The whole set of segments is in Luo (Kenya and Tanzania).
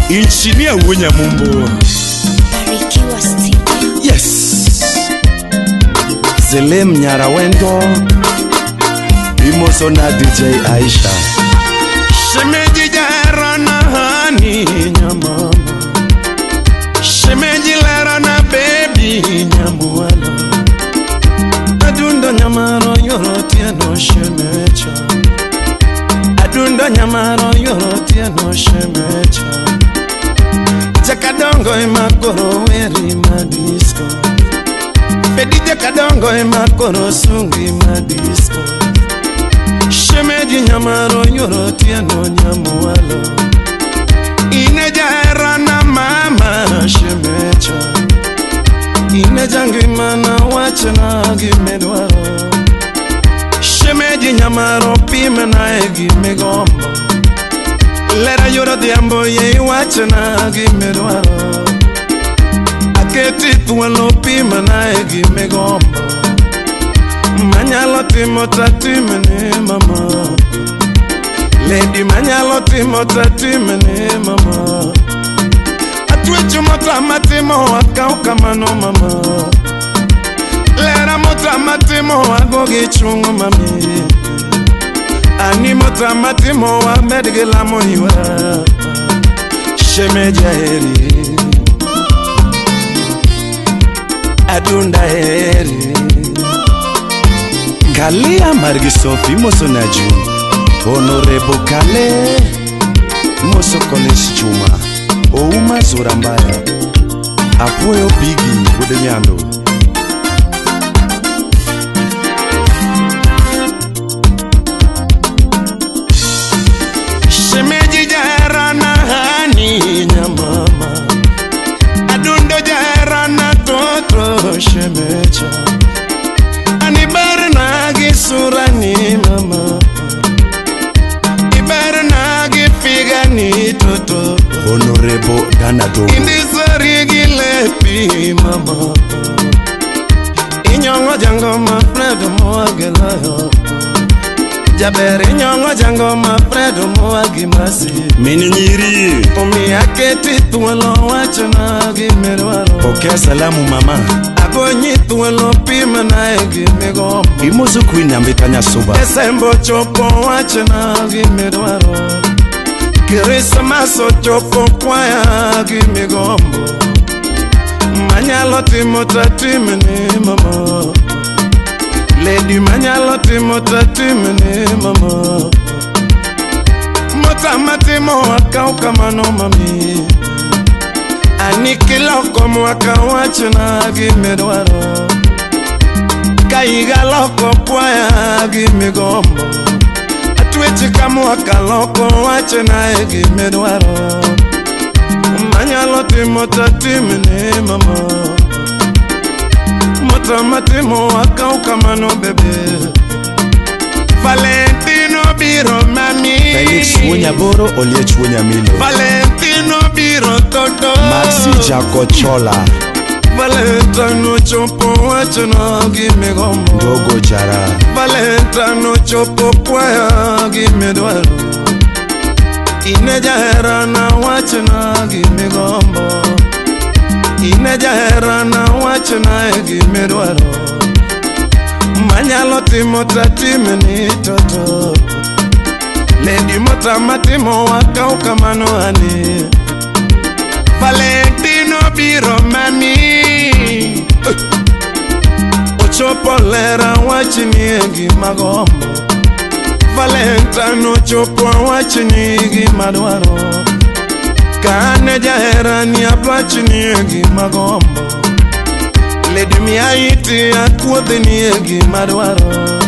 Injinia Wuonyamumbo. Barikiwa Studio. Yes. Zelem Nyarawendo. Imoso na DJ Aisha. Shemeji jaherana hani nyamama. Shemeji lerana baby nyamualo. Adundo nyamaro yoro tieno shemecha. Adundo nyamaro yoro tieno shemecha. Jakadongo emakoro weri madisco. Bedi jakadongo emakoro sungi madisco. Shemeji nyamaro yoro tieno nyamualo. Ine jaherana mama shemecha. Ine jangimana wachna gimidwaro. Shemeji nyamaro pimna e gimigombo. Lera yoro dhiambo ye wachna gimidwaro. Aketi thuolo pimna e gimigombo. Manyalo timo tatimni mama. Lady manyalo timo tatimni mama. Atwecho mota matimo akaw kamano mama. Lera mota matimo ago gi chung mami. Ani mota matimo amed gi lamo ywara. Shemeji aheri. Adunda heri. Kalia margi Sophie moso na June. Honorable Kale moso Collins Chuma. Ouma Zura Mbaya. Apuoyo Bigi wuod Nyando. Shemeji jaherana hani nyamama. Adundo jaherana toto shemecha. Ani berna gi surani mama. Iberna gi figani toto. Honorable Dana Dogo. Indisori gi lepi mama. Inyongo jango ma Fred moageloyo. Jaber inyongo jango ma Fred moagi masi. Min nyiri. Omiya keti thuolo wachna gimidwaro. Pokea salamu mama. Agonyi thuolo pimna e gimigombo. Imoso Queen Nyambita Nyasuba. Desemba ochopo wachna gimidwaro. Krismas ochopo kwaya gimigombo. Manyalo timo tatimni mama. Lady manyalo timo tatimni mama. Mota matimo akaw kamano mami. Ani kiloko mwaka wachna gimidwaro. Ka higa loko kwaya gimigombo. Atweche ka mwaka loko wachna e gimidwaro. Manyalo timo tatimni mama. Mota matimo akaw kamano bebe. Valentino biro mami. Felix Wuonyaboro Oliech Wuonyamilo. Valentino biro toto. Maxi Jakochola. Valentino chopo wachna gimigombo. Dogo Jara. Valentino chopo kwaya gimidwaro. Ine jaherana wachna gimigombo. Ine jaherana wachna e gimidwaro. Manyalo timo tatimni toto. Lady mota matimo akaw kamano ani. Valentino biro mami. Ochopo lera wachni e gima gombo. Valentino ochopo wachni gima dwaro. Kane jaherani apachni e gima gombo. Lady miya iti akuodhni e gima dwaro.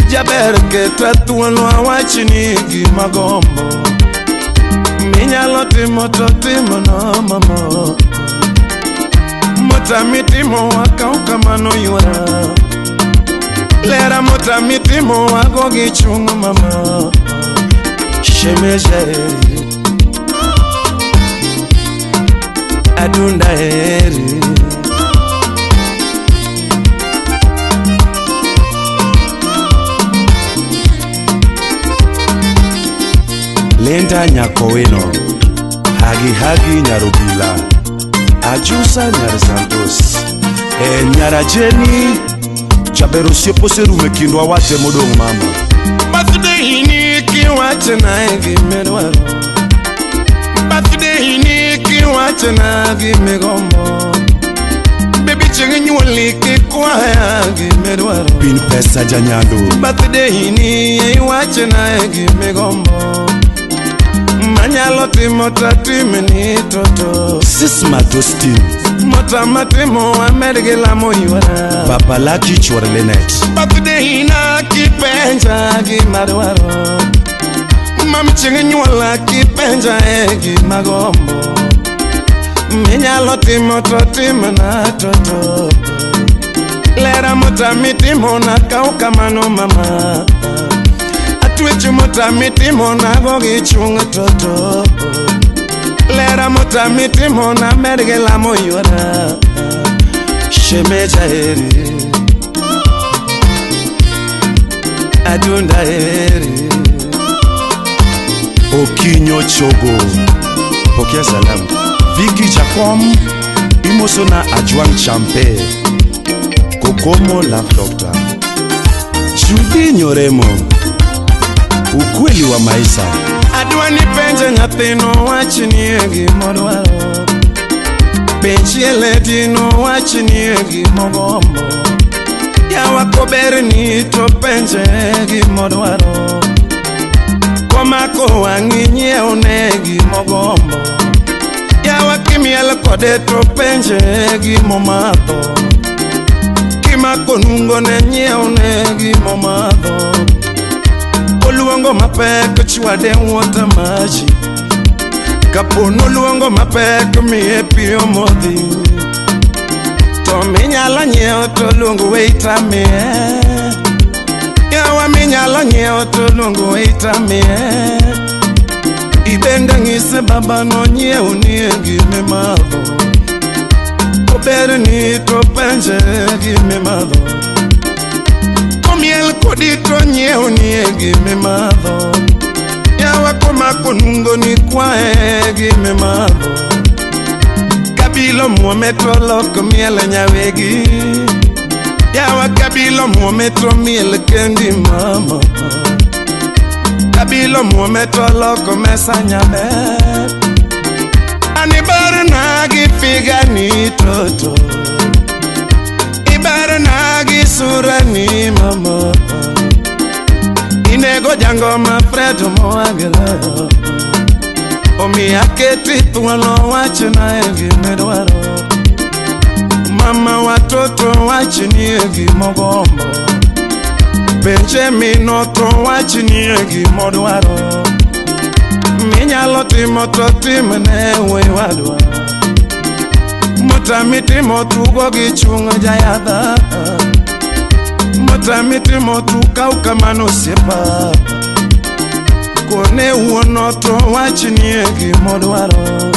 Jaber keta thuolo awachni gima gombo. Minyalo timo to timno mama. Mota mitimo akaw kamano ywara. Lera mota mitimo ago gi chung mama. Shemeji heri. Adunda heri. Linda Nyakowino. Hagi Hagi Nyarubila Ajusa Nyar Santos E Nyara Jeni Jaber osiepo oserumo e kindwa wate modong' mama. Birthday ni kiwachna e gimidwaro. Birthday ni kiwachna gimigombo. Baby chieng' nyuoli kikwaya gimidwaro. Pin pesa janyando. Birthday ni iwachna e gimigombo. Manyalo timo tatimni toto. Sisma Dostin. Mota matimo amed gi lamo ywara. Babalaki chuor Lenet. Birthday na kipenja gimadwaro. Mam chieng' nyuola kipenja e gimagombo. Minyalo timo to timna toto. Lera mota mitimo na kaw kamano mama. Atwecho mota mitimo na go gi chung' toto. Lera mota mitimo na med gi lamo ywara. Shemeja eri Adunda eri Okinyo Chogo. Pokea salamu. Vicky Jacom Imosona Ajwang Champe Kokomo Love Doctor Judy Nyoremo Ukweli wa maisha. Adwa ni penje nyathino wachnie gimodwaro. Penjie ledino wachnie gimogombo. Yawa koberni to penje gimodwaro. Komako wang'i nyiewne gimogombo. Yawa kimiel kode to penje gimomadho. Kimako nungone nyiewne gimomadho. Oluongo mapek chwade wuotha maji. Kapono luongo mapek miye pi omodhi. To minyalo nyiewo to luong waiter miye. Yawa minyalo nyiewo to luong waiter miye. Ibende ng'ise baba nonyiew nie gimimadho. Koberni to penje gimimadho. Komiel kodi to nyiew nie gimimadho. Yawa komako nungo ni kwae gimimadho. Kabilo muome to loko miel nyawegi. Yawa kabilo muome to miel kendi mama. Kabilo muome to loko mesa nyaber. Ani barna gi figa ni toto. Ibarna gi sura ni mama. Inego jangoma Fred Moagelo. Omiya keti thuolo wachna e gimidwaro. Mama watoto wachnie gimogombo. Penje mino to wachnie gimodwaro. Minyalo timo to timne wuoyi wadwa. Mota mitimo tugo gi chung' jayadha. Mota mitimo tu kaw kamano osiepa. Kone wuono to wachnie gimodwaro.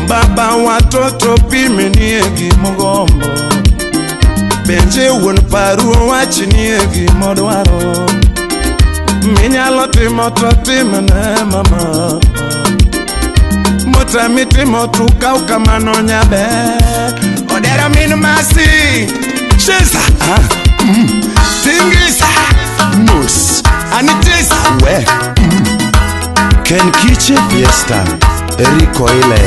Baba watoto pimnie gimogombo. Penje wuon paru wachnie gimodwaro. Minyalo timo to timne mama. Mota mitimo tu kaw kamano nyaber. Odera min masi. Cheza Tingisa Mos Anitisa We Ken Kiche Fiesta Eriko Ile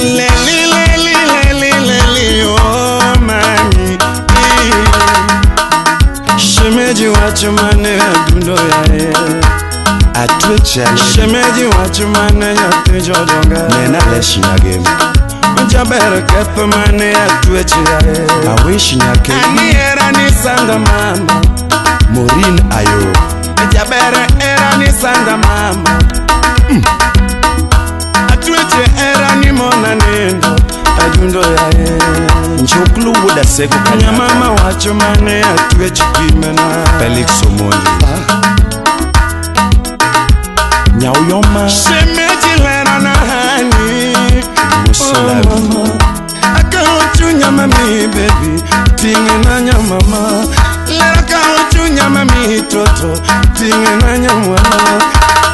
Leli leli leli leli oh mami. Shemeji wacho mane adundo yae. Atweche Shemeji wacho mane nyathi jodonga. Nena leshi nyagem. Jaber ketho mane atweche yae. Awish nyake Ani era ni sanda mama. Morin Ayo Jaber era ni sanda mama. Atweche era ni mona nindo adundo yae. Njoklu wuda seko Kanya mama wacho mane atweche pimena. Felix Omondi Nyauyoma Shemeji lera na hani. Musalavi Oh mama, akawo chunya mami baby, tinge na nyamama. Lera kawo chunya mami toto, tinge na nyamwana.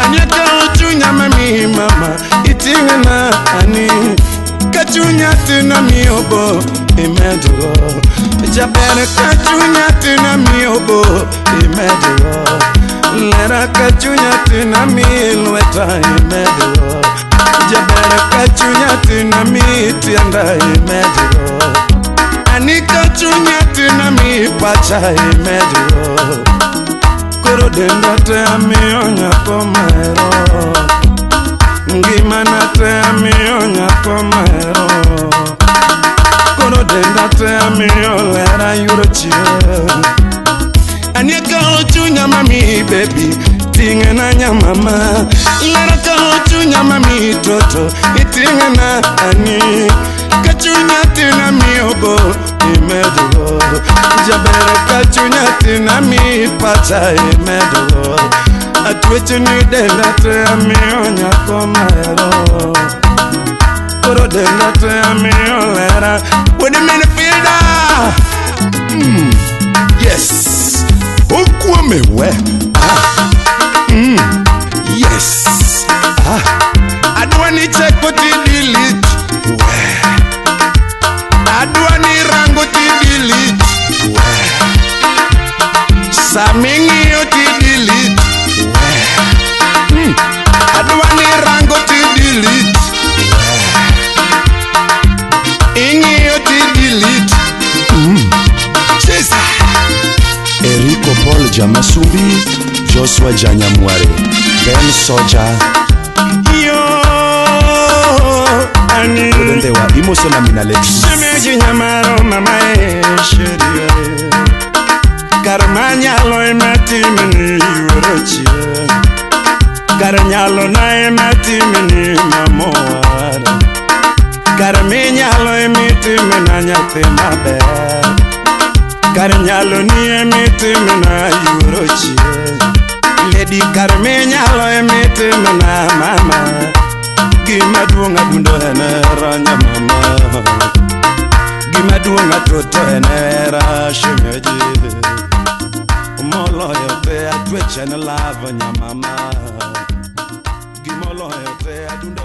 Anya kawo chunya mami mama, itinge obo imedo Jaber ka chunya tina mi obo imedo Lera ka chunya tina mi lweta imedo Jaber ka chunya tina mi tienda imedo Ani ka chunya tina mi pacha imedo Koro denda te amiyo nyako mahero Ngimana te amiyo nyako mahero Koro denda te amiyo lera yuro chien Anie kao chunya mami baby tinge na nyamama Lera kao chunya mami toto itinge na ani Kachunya tina mi obo imedo Jabere kachunya tina mi pacha imedo Atweche ni denda te amiyo nyako mahero Koro denda te amiyo lera Wede mene filda. Yes. Okuame we. Ah. Yes. Ah. Adwa ni cheko ti delete. We. Adwa ni rango ti delete. We. Saming'iyo ti delete. We. Adwa ni rango ti delete. We. Ing'iyo ti delete. Chesa. Eriko Paul Jamasumbi, Joshua Janyamware, Ben Soja. Yo ani Odendewa Imoso na Minalexis. Shemeji nyamaro mama e sherie. Kar manyalo ema timni yuoro chien. Kar nyalo na ema timni mamor. Kar minyalo ema itimna nyathi maber. Kar nyalo ni ema itimna yuoro chien. Lady kar minyalo ema itimna mama. Gima duong' adundo en hera nyamama. Gima duong' atoto en hera shemeji. Moloyo te atwech en love nyamama. Gimoloyo te adundo